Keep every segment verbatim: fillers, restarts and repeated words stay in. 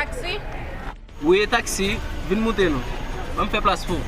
Taxi? Wi, e taxi. Vin moute non. Ban m fè plas pou ou.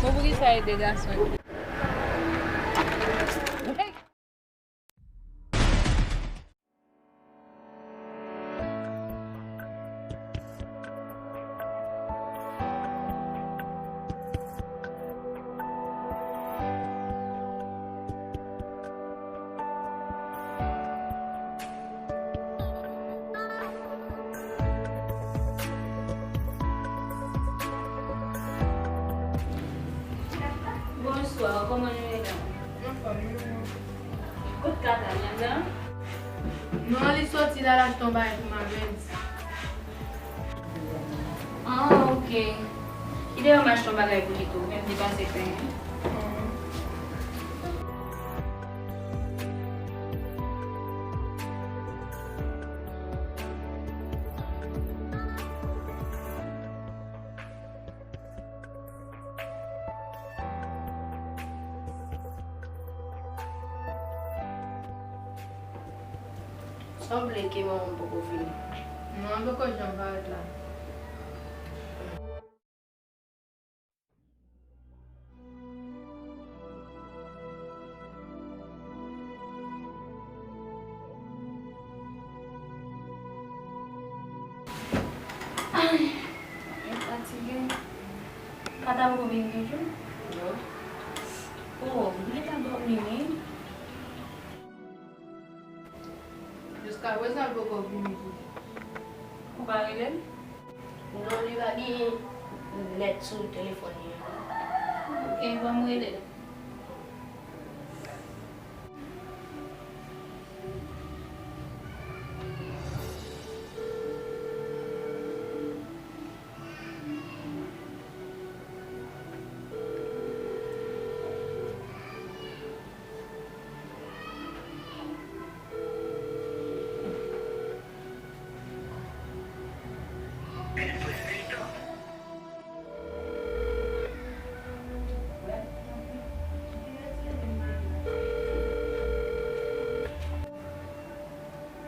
Bon, poukisa e de gason? Bonswa, kòman nou ye la? Anfòm, wi, mwen. Kot Kaka, li anndan? Non, li soti la, l achte yon bagay pou m avè l. Ah, ok. Kite m achte yon bagay pou li tou, men m te pase penyen. Sanble ke manman m poko vini. Non, l poko janm parèt la. Ay, mwen fatige. Kaka poko vin toujou? Non. Oh, li gentan dòmi wi. Jiskaprezan, l poko vini tou. Ou pa rele l? Non, li pa gen nèt sou telefòn li an. Ok, ban m rele l.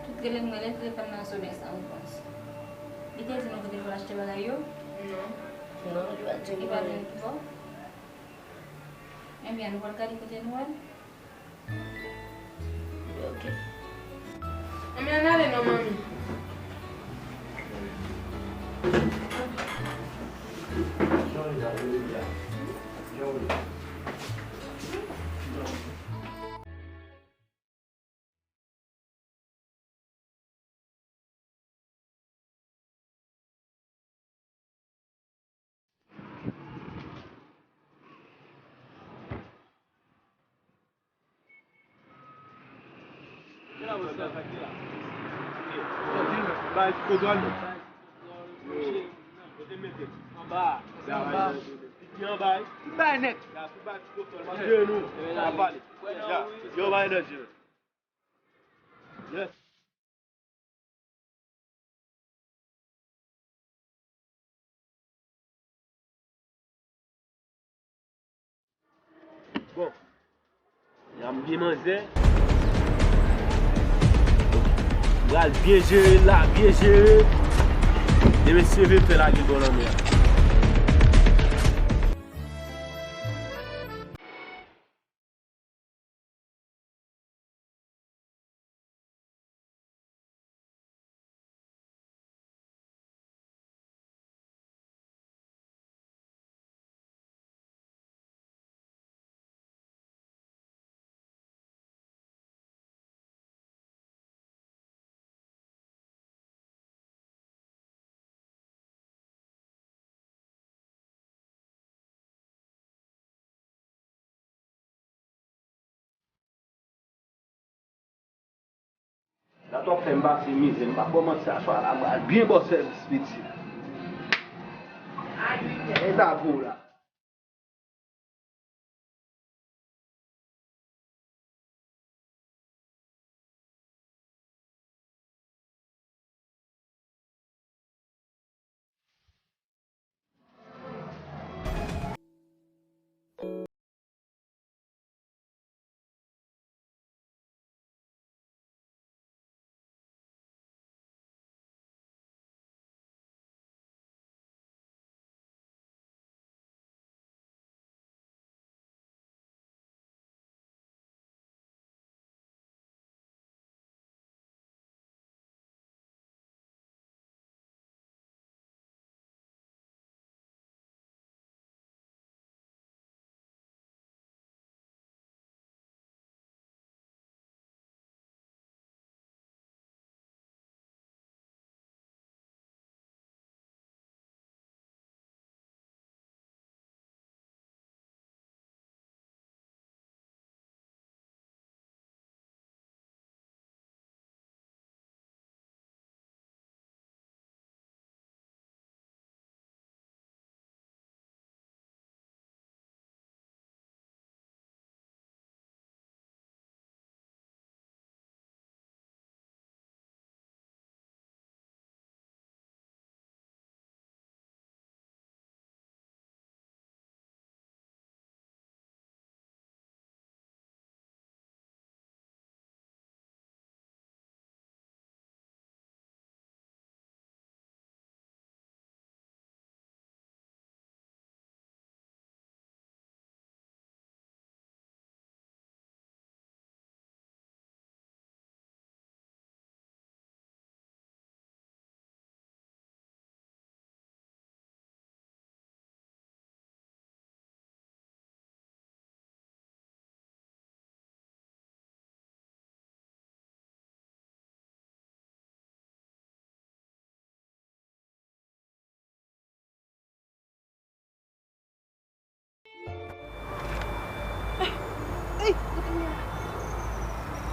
Tout rele m rele, telefòn nan sonnen san repons. Li te di nou kote pou l achte bagay yo? Non. Non, li pa t di nou. Li pa t di nou pou. Ebyen, nou pral gade kote nou al. Ok. Ebyen, ann ale non, manmi. Bay kontwòl. Kote mete? Anba. Anba. Li anba wi. Bay nèt. Jenou. N ap pale. Yo, bay nèt, jenou. Yes. Bon. N ap gen manzè. Pral byen jere la, byen jere. Demen se vle fè lage bò lanmè a. Dat w ap fè m pase mizè, m pa ba w manti, aswè a la m pral byen ba w sèvis, pitit. Eta pou w la.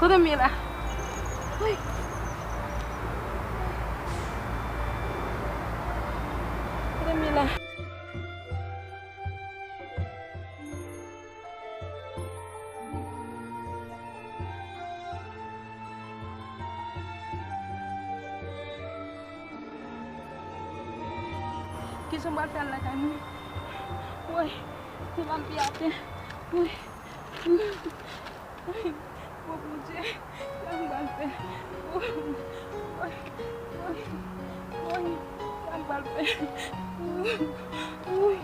Kote m ye la? Woy. Kote m ye la? Kisa m pral fè al lakay mwen? Woy, se pa m pi atè. Woy. Woy. Bon Bondye, sa m pral fè? Woy, woy, woy, woy, sa m pral fè? Woy.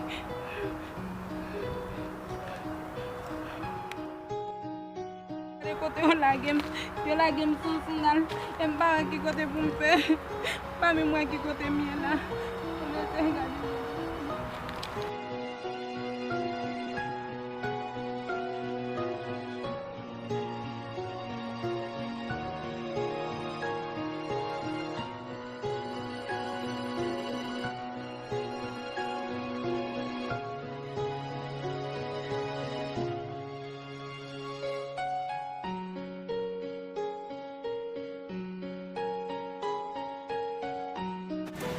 Gade kote yo lage m. Yo lage m sou sandal. E m pa wè ki kote pou m fè. Pa menm wè ki kote m ye la. Mwen te gade.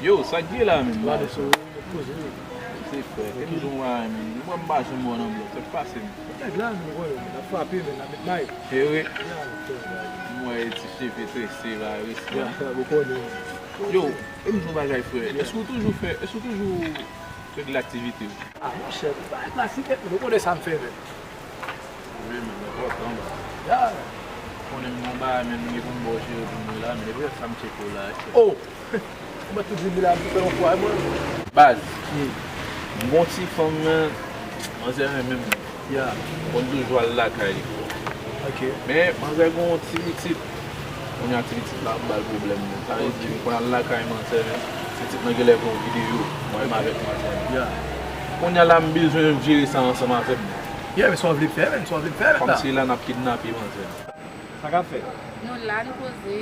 Yo, sa k gen la menm? Gade sou poze wi. Se frè, ke m di w bagay menm. Mwen m pa janm wè w nan blòk, sa k pase menm? Nèg la menm, w konnen, n ap frape menm, n ap met may. E wi. M wè ti cheve trese la, respè. Yo, e m di w bagay frè, èske w toujou fè, èske w toujou fè de laktivite? Ah, monchè, bagay klasik nèt, men ou konnen sa m fè, men. Wi, men enpòtan, baz. Ya. Konnen m gon bagay, men m gen pou m ba w jere pou m ye la, men depi sa m tcheke w la, oh! Ou mèt tou di m la, m tou fè yon fwa, mwen. Baz, m gon ti fanm, men, manzè renmen m. Ya. M konn toujou al lakay li. Ok. Men, manzè gon ti pitit. Kounye a ti pitit la ap ba l pwoblèm, men. Sa vle di, m konn al lakay manzè, men pitit lan genlè gon videyo mwen menm avèk manzè. Ya. Kounye a la, m bezwen jere sa ansanm avè m. Ya, men sa w vle fè, men, sa w vle fè, men la. Kòmsi la n ap kidnape manzè. Sa k ap fèt? Nou la, nou poze.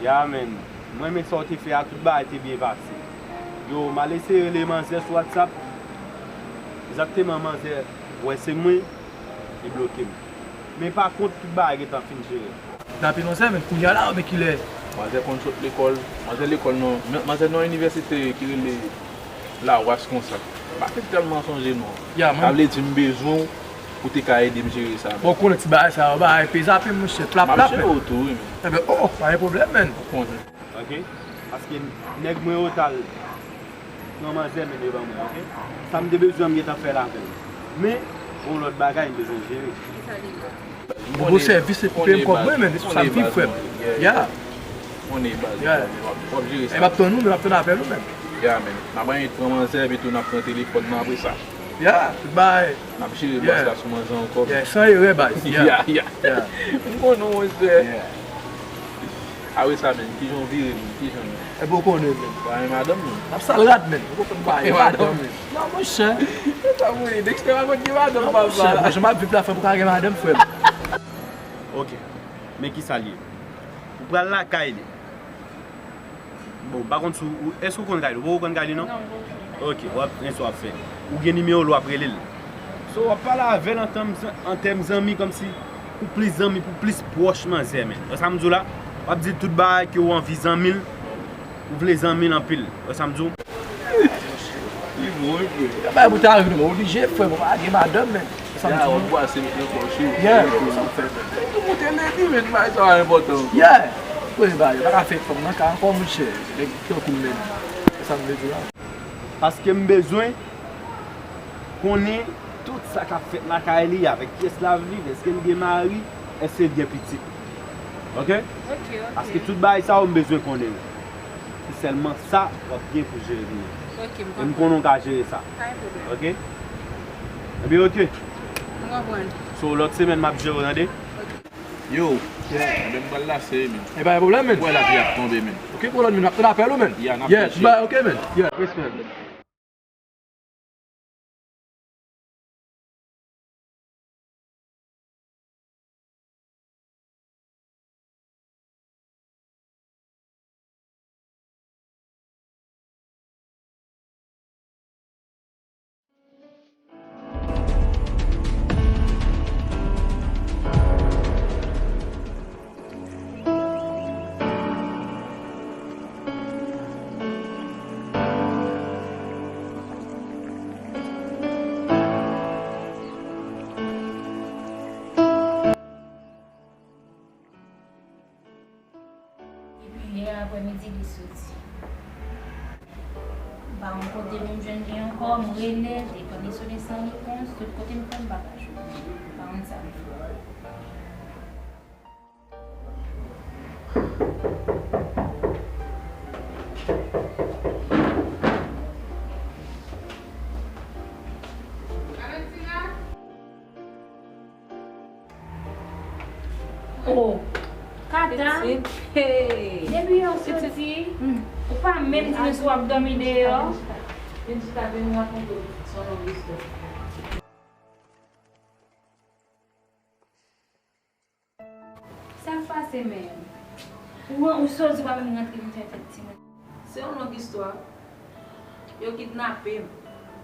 Ya, men. Mwen, men sa w te fè a, tout bagay te byen pase. Yo, m al eseye rele manzè sou WhatsApp. Egzakteman, manzè wè se mwen, li bloke m. Men pa kont, tout bagay gentan fin jere. N ape manzè, men kounye a la, men kilè? Manzè konn sot lekòl. Manzè lekòl nan, manzè nan yon inivèsite ki rele Lawas konsa. M pa fin tèlman sonje non. Ya, sa vle di m bezwen w pou te ka ede m jere sa. Bon, konnen ti bagay sa yo, bagay pe zape m, monchè, plap, plap. M ap jere w tou, wi, men. Enben, oh, pa gen pwoblèm, men. Ou konnen. Ok? Paske nèg mwen yo t al pran manzè mennen ban mwen, ok? Sa m te bezwen an m gentan fè l avè l. Men, gon lòt bagay m bezwen jere. Ki sa li ye? Nouvo sèvis se pou peye m kòb mwen, men, se sa m viv, frè m. Ya. Konnen baz, w ap, w ap jere sa. E m ap tann ou, men m ap tann apèl ou, men. Ya, men. N ap pran manzè, epi tou n ap pran telefòn nan apre sa. Ya, tout bagay. N ap jere baz la sou manzè ankò. Ya, san erè, baz. Ya, ya. M konnen w, monchè. Apre sa menm, kijan w vire menm? Kijan menm? Epi w konnen menm. Ou pa gen madanm menm? N ap sal rad menm. Ou konprann, pa gen madanm menm. Non, monchè. Se sa m wè, Dexter pa konn gen madanm, papa. Monchè, jan m ap viv la, fò m ka gen madanm, frè m. Ok. Men kisa l ye? Ou pral lakay li. Bon, m pa konn si w, èske w konn kay li? Ou poko konn kay li, non? Non, m poko konn. Ok, w ap, men sa w ap fè. Ou gen nimewo l, w ap rele l. So, w ap pale avè l an tèm, an tèm zanmi, kòmsi pou plis zanmi, pou plis pwòch manzè, men. Wè sa m di w la? W ap di l tout bagay ke w anvi zanmi l, ou vle zanmi l anpil. Wè sa m di w? Li bon, wi, frè. Yon bagay pou te arive nou, men oblije, frè m, ou pa gen madanm, men. Sa m di w. Ou pase met nan pòch ou. Yeah. Sa w fè, men. Ou moute, men, di, men, bagay sa a enpòtan. Yeah. Premye bagay, yo pa ka fè fanm nan ka ankò, monchè. Nèg tankou m, men. Se sa m vle di la. Paske m bezwen konnen tout sa k ap fèt lakay li, avèk kiyès l ap viv, èske l gen mari, èske l gen pitit. Ok? Ok, ok. Paske tout bagay sa yo, m bezwen konnen yo. Se sèlman sa w ap gen pou jere pou mwen. Ok, m konprann. E m konnen w ka jere sa. Pa gen pwoblèm. Ok? Ebyen, ok. M konprann. So, lòt semèn, m ap jere w, tande? Ok. Yo, ebyen, m pral lase, men. E pa gen pwoblèm, men. Ou wè lapli ap tonbe, men. Ok, pwoblèm, men. N ap, n ap fè l, men. Yeah, n ap chèche. Yeah, ok, men. Yeah, respè, men. Yè aprèmidi li soti. M pa konn kote m jwenn li ankò, m rele l, telefòn li sone san repons, tout kote m fè m pa ka jwenn li. M pa konn sa m fè. Oh, Kata. Pitit, hey. Depi yè w soti, ou pa menm di nou si w ap dòmi deyò. Vin chita, vin rakonte w son long istwa. Sa k pase menm? Ou, ou soti, w pa menm rantre vin fè fèt timoun. Se yon long istwa. Yo kidnape m.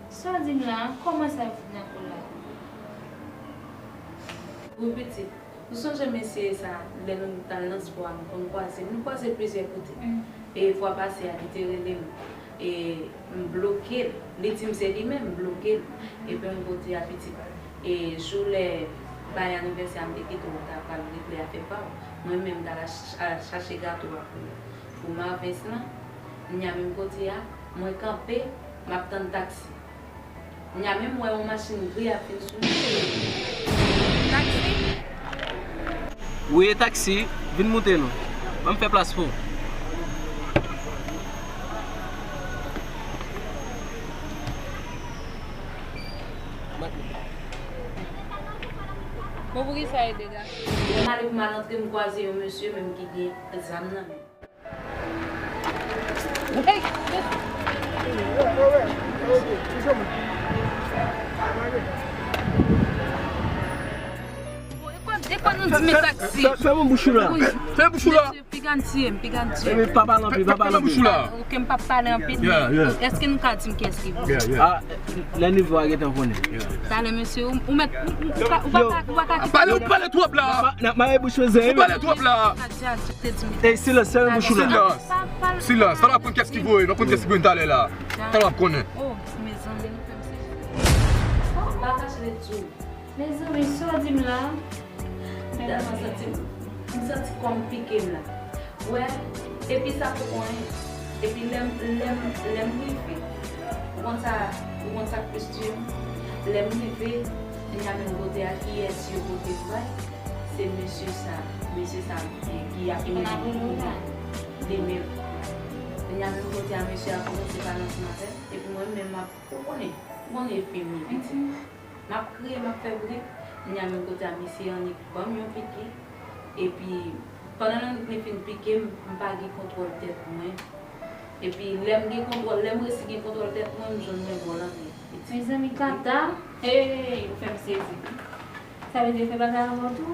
Sa w di m la? Kòman sa yo kidnape w la? Wi pitit, ou sonje mesye sa, lè nou t al nan spò a, nou konn kwaze, nou kwaze plizyè kote. Mm. E fwa pase a, li te rele m. E m bloke l. Li di m se li menm, m bloke l. Epi m kote a pitit. E jou lè bay anivèsè a, m te kite w ta pral regle afè pa w. Mwen menm, m t al ach-, al chache gato a pou, pou Marvens lan. Kounya menm kote a, mwen kanpe, m ap tann taksi. Kounya menm, m wè yon machin gri ap vin sou nou. Taksi? Wi, e taksi. Vin moute non. Ban m fè plas pou w. Bon, poukisa e degaje? Mwen ale pou m al antre, m kwaze yon mesye menm ki gen zam nan men. Hey! Bon, e kwa, e kwa nou di men taksi? Fè, fè, fèmen bouch ou la. Wi. Fèmen bouch ou la. Mesye, piga n tiye m, piga n tiye m. Epi pa pale anpil, pa pale anpil. Fèmen bouch ou la. Ok, m p ap pale anpil, men èske nou ka di m kiyès ki vòlè? Yeah, yeah. Ah, lè nivo a gentan konnen. Talè mesye, ou, ou mèt, ou, ou, ou pa, ou pa ka, ou pa ka kite. Pale, ou pale twòp la. N ap mare bouch ou zen. Ou pale twòp la. Ey, silans, fèmen bouch ou la. Silans. Silans. Talè w ap konn kiyès ki voye, n ap konn kiyès ki voye talè la. Talè w ap konnen. Oh, mezanmi, nou fè m sezi. M pa kache l di w. Mezanmi, sa w di m la? M tèlman santi m, m santi kò m pike m la. Wè, epi sa poko anyen. Epi lè m, lè m, lè m rive, ou konn sa, ou konn sa k plis tiye m? Lè m rive, kounya menm kote a, kiyès yo pote m bay? Se mesye sa, mesye sa ki, ki ap ede m. Li menm. Kounya menm kote a, mesye a kòmanse pale ansanm avè m. Epi mwen menm, m ap, ou konnen, ou konnen e fim li pitit. M ap kriye, m ap fè bri. Kounya menm kote a, misye annik ban m yon piki. Epi, pandan l annik li fin pike m, m pa gen kontwòl tèt mwen. Epi, lè m gen kontwòl, lè m resi gen kontwòl tèt mwen, m jwenn mwen bò lanmè. Mezanmi, Kata, hey, ou fè m sezi. Sa vle di yo fè bagay avè w tou?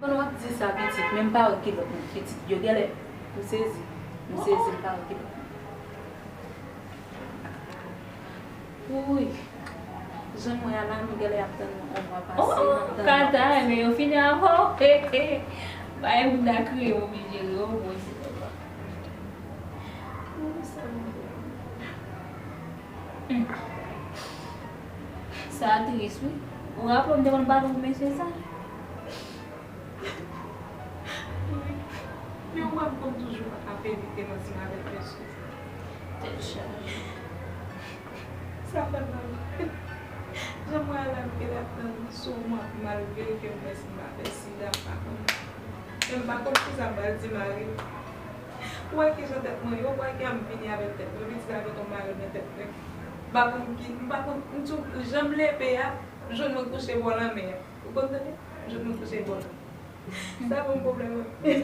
Bon, w ap di sa, pitit, men m pa wè kilòt mwen, pitit. Yo genlè, m sezi. M sezi, m pa wè kilòt mwen. Wouy. Jan mwen a la, m genlè ap tann yon mwa pase, m ap tann yon mwa pase. Oh, Kata, men yo fini avè w. He, he. Bagay moun nan kriye, m oblije ri, oh, Bondye, papa. Wouy, sa m fè. Hmm. Sa tris, wi. Ou raple w, m te konn pale w pou mesye sa? Wi. Men ou wè m konn toujou ap evite m ansanm avèk mesye sa. Tèt chaje. Sa fè m mal. Jan mwen a la m genlè ap tann sou mwen ap mal veye ke m fè si m pa fè sida, m pa konn. Men m pa konn kisa m pral di mari m. Ou wè kijan tèt mwen ye, ou wè kijan m fini avèk tèt mwen, pitit la gen yon mari nan tèt mwen. M pa konn ki, m pa konn, m di w, jan m leve a, jwenn mwen kouche bò lanmè a. Ou konn tande? Jwenn mwen kouche bò lanmè. Sa ban m pwoblèm anpil.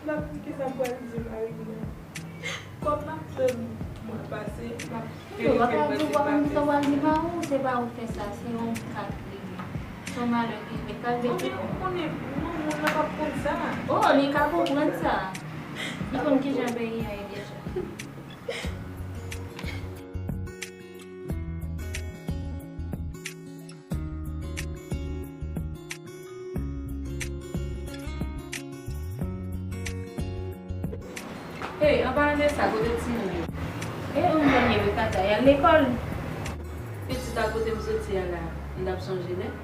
M pa konn kisa m pral di mari m nan. Kòm m ap tann mwa pase, m ap verifye m panse m pa fè sa. Ou pa di mari w, se pa ou fè sa, se yon ka k rive. Se yon malè ki rive, kalme tou. Ou konnen, non, moun nan p ap konn sa. Oh, li ka konprann sa. Li konn kijan peyi a ye deja. Hey, an palan de sa, kote timoun yo? E yon moun ye wi, Kata, y al lekòl? Sa kote m soti a la, m t ap sonje nèt.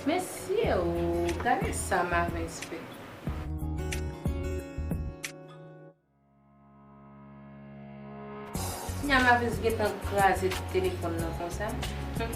Mesye o, gade sa Mavens fè. Nya Mavens gentan kraze telefòn nan konsa. Hmm.